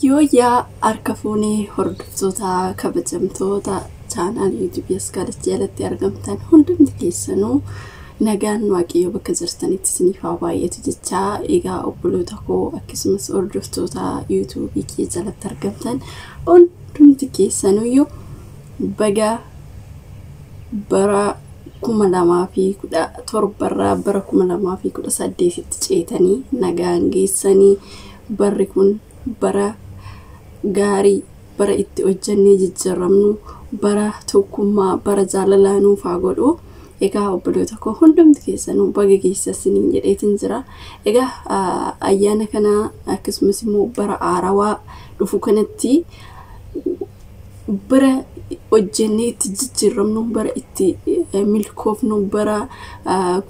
Yooyyaa harka fuunee hordoftoota kabajamtoota chaanaal yuutuubii Askaalichi jalatti argamtan hundumti keessanuu nagaan Waaqayyoo bakka jirtanitti isiniif haa baay'atu jechaa, egaa obboloota koo akkasumas hordoftoota yuutuubii kee jalatti argamtan hundumti keessanuyyuu baga bara 2017 irraa bara 2018tti ceetanii nagaan geessanii. Barri kun bara gaarii, bara itti hojjannee jijjiiramnu, bara tokkummaa, bara jaalalaa nuuf haa godhu. Egaa obboloota koo hundumti keessanuu baga geessa isiniin jedheetin jira. Egaa ayyaana kana akkasumas immoo bara haarawaa dhufu kanatti bara hojjennee itti jijjiiramnu, bara itti milkoofnu, bara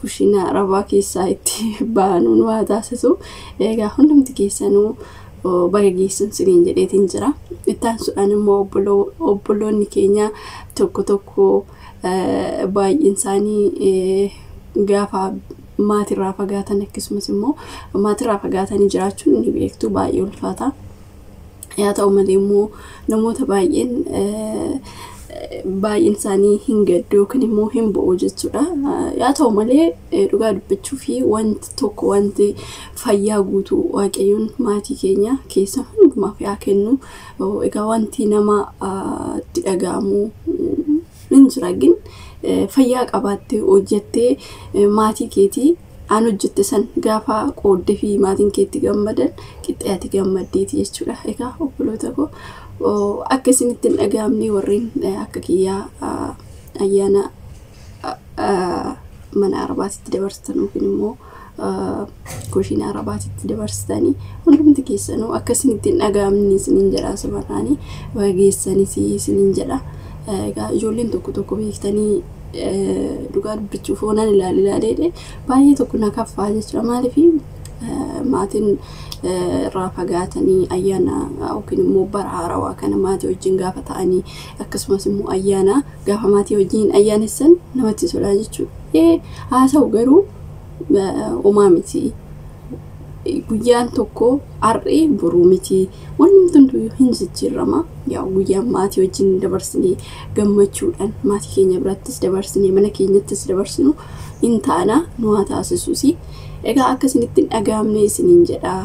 kushiina arabaa keessaa itti baanu nu haa taasisu. Egaa hundumti keessanuu baga geessan isiniin jedheetin jira. Itti aansuudhaan immoo obboloonni keenya tokko tokko baay'een isaanii gaafa maatirraa fagaatan, akkasumas immoo maatirraa fagaatanii jiraachuun ni beektu, baay'ee ulfaata. Haa ta'u malee immoo namoota baay'een baay'een isaanii hin gaddu yookiin immoo hin bo'u jechuudha. Haa ta'u malee dhugaa dubbachuu fi wanti tokko, wanti fayyaa guutuu Waaqayyoon maatii keenya keessa hundumaaf haa kennu. Egaa wanti nama itti dhaga'amu hin jira, gin fayyaa qabaattee hojjettee maatii keetii aan hojjette san gaafa qooddee fi maatiin keetti gammadan qixxee ati gammaddeeti jechuudha. Egaa obboloota koo, akka isinitti hin dhaga'amne, warreen akka kiyyaa ayyaana mana arabaatitti dabarsitan yookiin immoo kushiina arabaatitti dabarsitanii hundumti keessanuu akka isinitti hin dhaga'amne isiniin jedha. Sumarraanii baga geessanis isiniin jedha. Egaa ijoolleen tokko tokko beektanii, dhugaa dubbachuuf oonan ilaali ilaalee baay'ee tokko na kaffaa jechuudha. Maaliif maatiin irraa fagaatanii ayyaana yookiin immoo bara haarawaa kana maatii wajjin gaafa ta'anii, akkasumas immoo ayyaana gaafa maatii wajjin ayyaanessan namatti tola jechuudha. Haa ta'u garuu homaa miti. Guyyaan tokko har'ee boruu miti. Wanni hundumtuu hin jijjiirama. Yaa guyyaan maatii wajjin dabarsinee gammachuudhaan maatii keenya birattis dabarsinee mana keenyattis dabarsinu hin taana, nu haa taasisuusi. Egaa akka isinitti hin dhaga'amne isiniin jedha.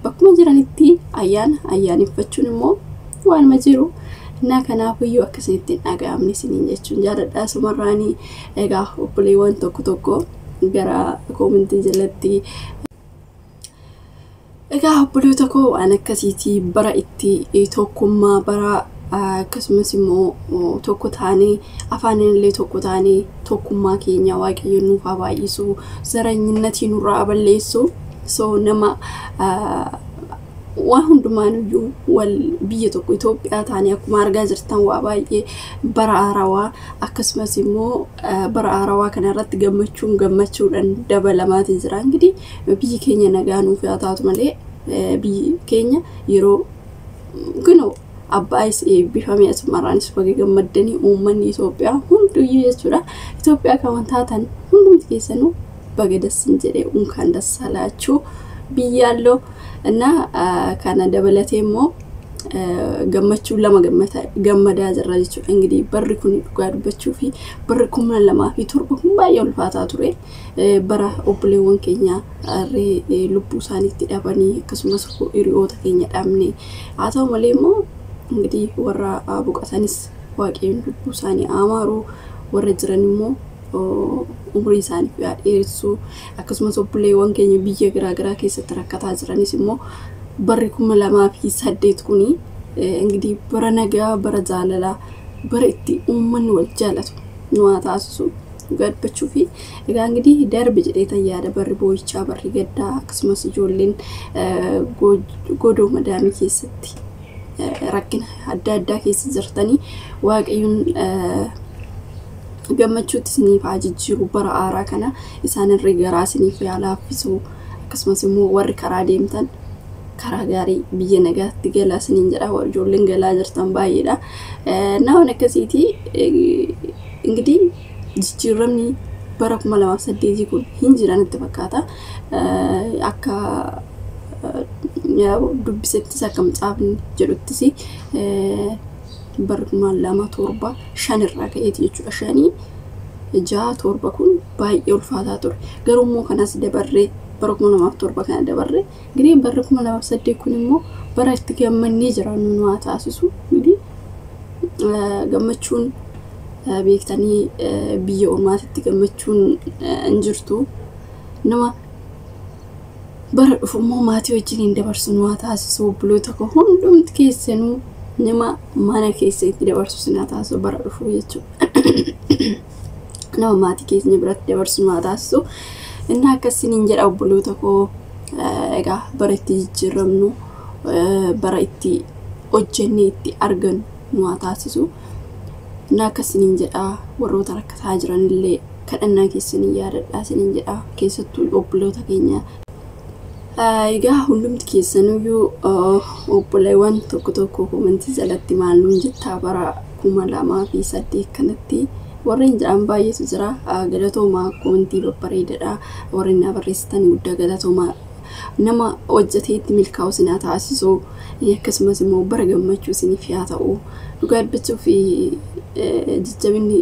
Bakkuma jiranitti ayyaana ayyaaneffachuun immoo waanuma jiru. Na kanaafiyyuu akka isinitti hin dhaga'amne isiniin jechuun jaalladha. Sumarraanii egaa obboleewwan tokko tokko gara koomentii jalatti, egaa obboloota koo, waan akkasiitii bara itti tokkummaa, bara akkasumas immoo tokko taanee afaaniin illee tokko taanee tokkummaa keenya Waaqayyo nuuf haa baay'isu, zaranyinnatii nurraa balleessu. So nama waan hundumaanuyyuu wal biyya tokko Itoophiyaa taanee akkuma argaa jirtan waa baay'ee bara haarawaa akkasumas immoo bara haarawaa kana irratti gammachuun gammachuudhaan dabalamaatii jira. Ingidihi biyyi keenya nagaa nuuf haa taatu malee biyyi keenya yeroo kunoo abbaayis eebbifame, asumarraanis baga gammaddanii uummanni Itoophiyaa hunduyyuu jechuudha. Itoophiyaa kan taatan hundumti keessanuu baga dassin jedhee unkaan dassalaachuu biyyaaloo እና kana dabalatee immoo gammachuu lama gammadaa jirra jechuudha. Ingidihi barri kun dhugaa dubbachuu fi barri 2007 kun baay'ee ulfaataa ture. Bara obboleewwan keenya lubbuu isaaniitti dhabanii akkasumas hiriyoota keenya dhabne. Haa ta'u malee immoo ingidihi warra boqotanis Waaqayyoon lubbuu isaanii amaaru, warra jiran immoo umurii isaaniif haa dheeressu. Akkasumas obboleewwan keenya biyya garaagaraa keessatti rakkataa jiranis immoo barri 2008 kuni ingidihi bara nagaa, bara jaalalaa, bara itti uummanni wal jaalatu nu haa taasisu dhugaa dubbachuu fi. Egaa ingidihi darbe jedhee yaada barri boo'ichaa, barri gaddaa, akkasumas ijoolleen godoo madaamii keessatti rakkina adda addaa keessa jirtanii Waaqayyoon gammachuutti isiniif haa jijjiiru. Bara haaraa kana isaanirra garaa isiniif haa laaffisu. Akkasumas immoo warri karaa deemtan karaa gaarii biyya nagaatti galaa isiniin jedha. Ijoolleen galaa jirtan baay'eedha. Naawwan akkasiiti ingidihi jijjiiramni bara 2008 kun hin jiran itti fakkaata. Akka Dubbisettis akka macaafni jedhuttis bara 2007 5 irraa ka'eeti jechuudha. 5, 6, 7 kun baay'ee ulfaataa ture. Garuu immoo kanas dabarree, bara 2007 kana dabarree, እንግዲህ barri 2008 kun immoo bara itti gammannee jiraannu nu haa taasisu. እንግዲህ gammachuun beektanii biyya ormaatitti gammachuun hin jirtu. Nama bara dhufu immoo maatii wajjiniin dabarsu nu haa taasisu. Obboloota koo hundumti keessanuu nama mana keessa itti dabarsu sin haa taasisu bara dhufu jechuudha. Nama maatii keenya biratti dabarsu nu haa taasisu. Inni akkasiniin jedha, obboloota koo. Egaa bara itti jijjiiramnu, bara itti hojjennee itti argannu nu haa taasisu. Inni akkasiniin jedha. Warroota rakkataa jiranillee kadhannaa keessanii yaadadhaa isiniin jedha, keessattuu obboloota keenya. Egaa hundumti keessanuyyuu obboleewwan tokko tokko koomentii jalatti maal nuun jettaa, bara 2008 kanatti warreen jedhan baay'eetu jira. Galatoomaa, koomentii babbareedaadha. Warreen na barreessitan guddaa galatoomaa. Nama hojjetee itti milkaa'u isin haa taasisu. Akkasumas immoo bara gammachuu isiniif haa ta'u. Dhugaa dubbachuu fi jajjabinni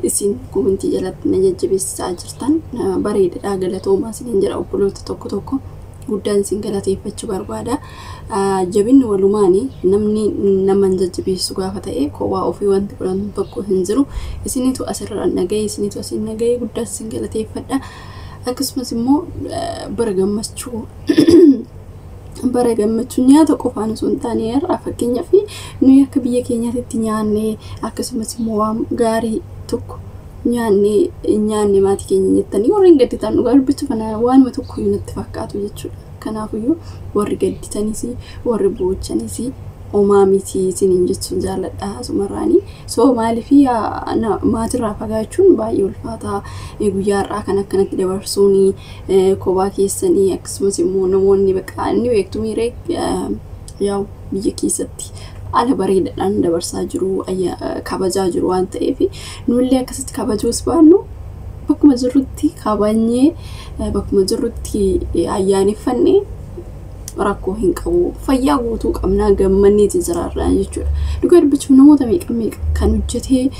isin koomentii jalatti na jajjabeessaa jirtan bareedaadha, galatoomaa isiniin jedha. Obboloota tokko tokko guddaan isin galateeffachuu barbaada. Jabinni walumaani, namni nama hin jajjabeessu gaafa ta'e kophaa ofii wanti godhan tokko hin jiru. Isinitu asirra nagahee, isinitu asin nagahee, guddaa isin galateeffadha. Akkasumas immoo bara gammachuu nyaata qofaan osoo hin taane, har'a fakkeenyaaf nuyi akka biyya keenyaatti nyaannee, akkasumas immoo waan gaarii tokko nyaannee nyaanne maatii keenya jettanii warreen gadditan, dhugaa dubbachuu kana waanuma tokko iyyuu natti fakkaatu jechuudha. Kanaafiyyuu warri gadditanis warri boochanis homaa miti isiniin jechuun jaalladha asumarraanii. So maaliif, maatirraa fagaachuun baay'ee ulfaataa, guyyaa har'aa kan akkanatti dabarsuun kophaa keessanii, akkasumas immoo namoonni bakka inni beektu miiree yaa'u biyya keessatti haala bareedaadhaan dabarsaa jiru, kabajaa jiru waan ta'eef, nullee akkasitti kabajuus baannu bakkuma jirrutti kabajnee, bakkuma jirrutti ayyaaneffannee rakkoo hin qabu. Fayyaa guutuu qabnaa, gammanneeti jiraarraa jechuudha. Dhugaa dubbachuuf namoota meeqa meeqa kan hojjetee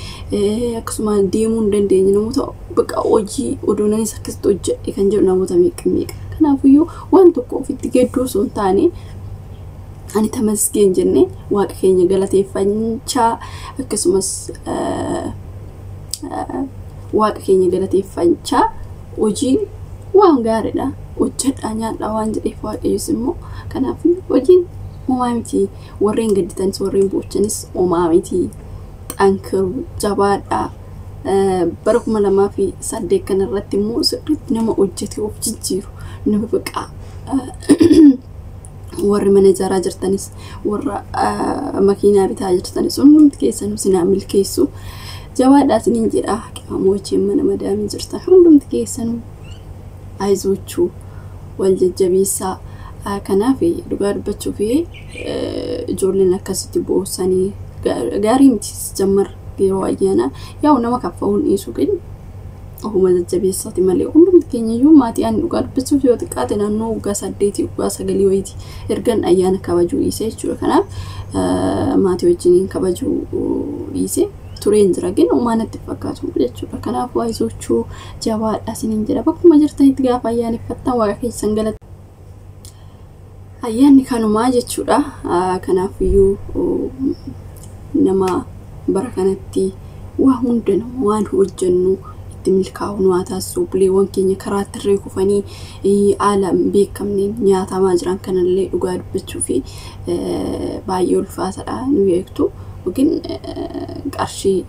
akkasuma deemuu hin dandeenye, namoota bakka hojii odoonanis akkasitti hojjedhe kan jedhu namoota meeqa meeqa. Kanaafiyyuu waan tokko ofitti gadduu osoo hin taane, ani tamasgeen jennee waaqa keenya galateeffachaa, akkasumas waaqa keenya galateeffachaa, hojiin waan gaariidha. Hojjedhaa nyaadhaa waan jedheef waaqayyos immoo. Kanaaf hojiin homaa miti. Warreen gadditanis warreen boochanis homaa miti. ጠንክሩ, jabaadhaa. Bara 2008 kanarratti immoo sirriitti nama hojjetee of jijjiiru, nama baqaa, warri mana ijaaraa jirtanis, warra makiinaa bitaa jirtanis, hundumti keessanuu sinaa milkeessu. Jabaadhaa isiniin jedha. Qimamoocheen mana madaamii jirtan hundumti keessanuu አይዞችሁ, wal jajjabeessaa. Kanaaf dhugaa dubbachuu fi ijoolleen akkasitti boosanii gaarii miti. Jammar yeroo ayyaana yaa'u nama kaffa'uun dhiisu ግን ofuma jajjabeessaati malee, hundumti keenya iyyuu maatii. Ani dhugaa dubbachuuf yoo xiqqaate naannoo waggaa 8, waggaa 9 wayiiti ergan ayyaana kabajuu dhiise jechuudha. Kanaaf maatii wajjiniin kabajuu dhiise tureen jira, ግን homaa natti fakkaatu jechuudha. Kanaaf አይዞችሁ, jabaadha isiniin jedha. Bakkuma jirtanitti gaafa ayyaaneffattan waaqa keessan galata. Ayyaanni kanumaa jechuudha. Kanaafiyyuu nama bara kanatti waa hunda nama waan hojjennu itti milkaa'u nu haa taasisu. Obboleewwan keenya karaa irra kufanii haala hin beekamneen nyaatamaa jiran kanallee dhugaa dubbachuu fi baay'ee ulfaataadha, nu beektu. Yookiin qarshii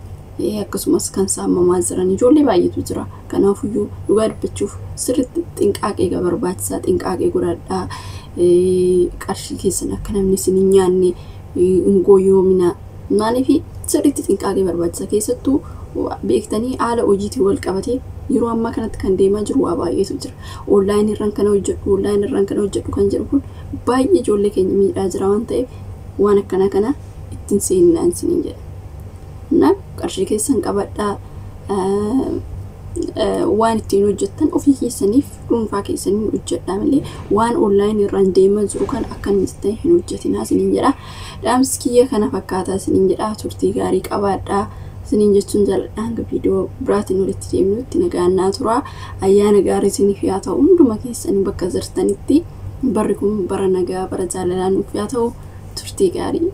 akkasumas kan saamamaa jiran ijoollee baay'eetu jira. Kanaafiyyuu dhugaa dubbachuuf sirriitti xinqaaqee barbaachisaa, xinqaaqee godhadhaa. Qarshii keessan akka namni isin hin nyaanne hin goyoomina. Maaliif, sirriitti xinqaaqee barbaachisa. Keessattuu beektanii haala hojiitiin wal qabatee yeroo ammaa kanatti kan deemaa jiru waa baay'eetu jira. Onlaayinii irraan kana hojjedhu, onlaayinii irraan kana hojjedhu kan jedhu kun baay'ee ijoollee keenya miidhaa jira waan ta'eef, waan akkana kana ittiin seeninaan isiniin jedha. Na qarshii keessan qabadhaa. Waan ittiin hojjettan ofii keessaniif dhuunfaa keessanii hojjedhaa malee waan onlaayinii irraan deemaa jiru kan akkan jettan hin hojjetinaa isiniin jedha. Dhaamsi kiyya kana fakkaataa isiniin jedha. Turtii gaarii qabaadhaa isiniin jechuun jaalladha. Hanga viidiyoo biraatiin walitti deemnutti nagaan naa tura. Ayyaana gaarii isiniif haa ta'u hunduma keessanii bakka jirtanitti. Barri kun bara nagaa, bara jaalalaa nuuf haa ta'u. Turtii gaarii.